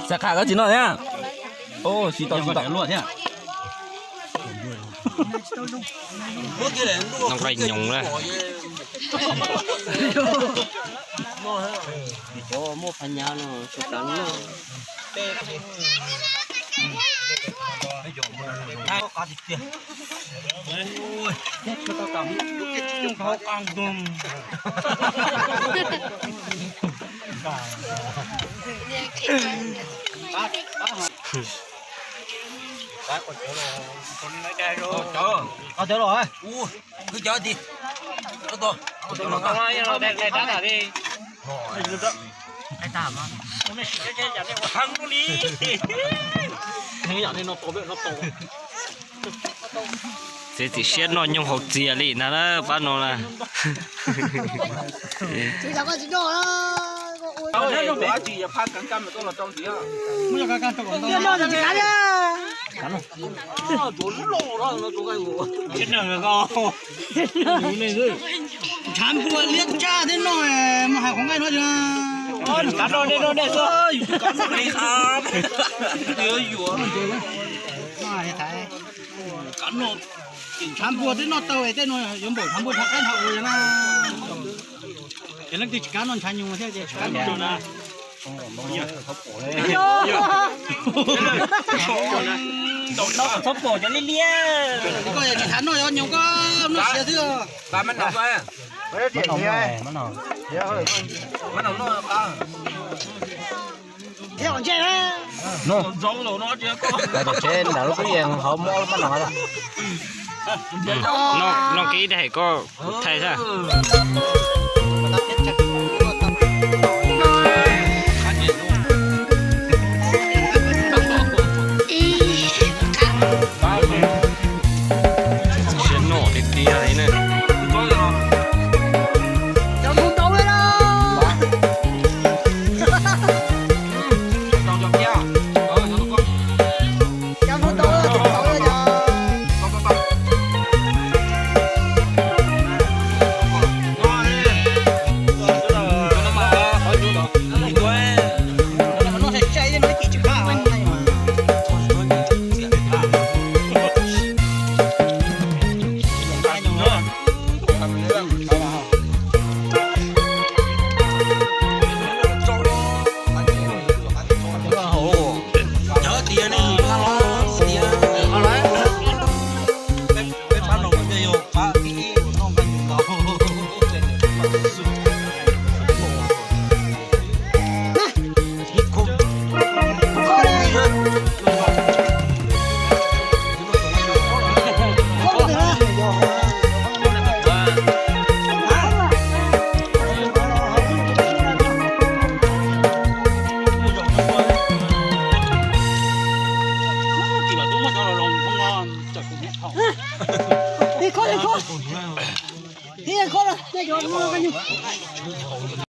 Xav qham koj tsis noj thiab. Tsis tau, tsis tau. Noj nqaij nyoos na. Muaj phab nyab no, sawv daws noj. Txiav txim siab noj nyoos haus txias li ntag na pab no na. Ntshav npua liab tshaj thiab no, mus hais qhov nqaij no. Ntshav npua twb noj tau, tej no yuav npaum ntshav npua ntshav qaib ntshav ua na. Ces leej twg tsis kam noj ntshav nyuj thiab ces tsis kam noj na. Txhob pom cov liab liab. Koj tsis tham noj, nyob koj noj siav xwb. Noj, tom tsev nram lub kub yees hauv mob pab no. Noj kiag ib daim koj thaij xwb. Siab noj tiag tiag li na.